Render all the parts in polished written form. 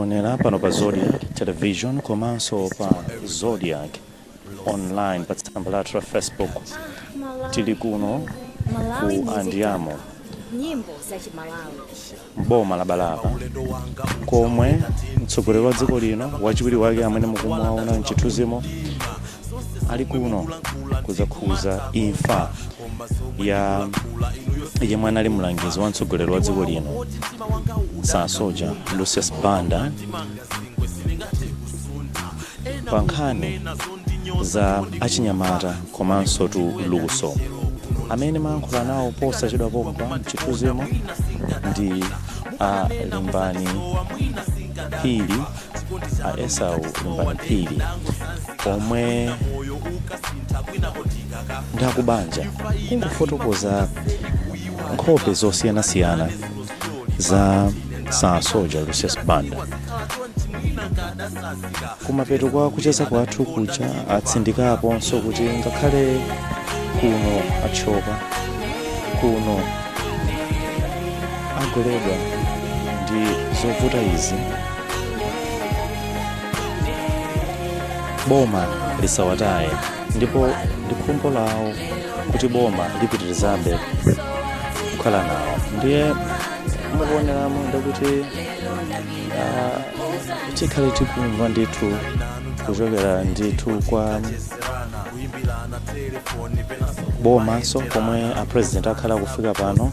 Onera pano pa Zodiak Television komanso pa Zodiak Online pa tsamba lathu la Facebook. Tili kuno ku Andiamo, Nyimbo za Chimalawi. mboma la Balaka, komwe mtsogoleri wa dziko lino, wachiwiri wake amene mukumuwaona mchithunzimo, ali kuno kudzakhuza imfa ya yemwe anali mlangizi wa mtsogoleri wa dziko lino, Sasoja Lucius Banda, pa nkhani za achinyamata komanso tu luso. Amene mayankhula nawo posachedwa pompa mchithunzimo ndi a Limbani Phiri, a Esau Limbani Phiri, omwe ndi akubanja, kungofotokoza nkhope zosiyanasiyana za Sasoja Lucius Banda. Kumapeto kwa kucheza kwathu kuja atsindikaponso kuti ngakhale kuno achoka, kuno agoledwa ndi zovuta izi, boma lisawataye, ndipo ndi khumbo lawo kuti boma lipitirizabe kukhala nawo. Ndiye mukuoneramo ndikuti tikhale tikumva ndithu kuchokera ndithu kwa bomanso, komwe a president akhala kufika pano,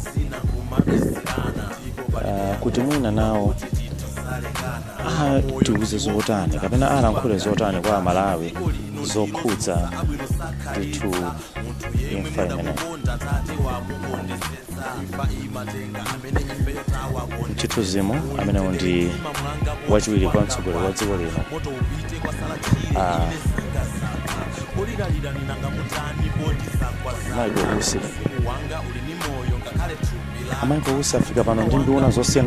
kuti mwina nawo atiuze zotani kapena alankhule zotani kwa Amalawi zokhudza ndithu imfa imeneyi. Mchithunzimo amenewo ndi wachiwiri kwa mtsogoleri wa dziko lino, Michael Usi. A Michael Usi afika pano ndi nduna zosiyana.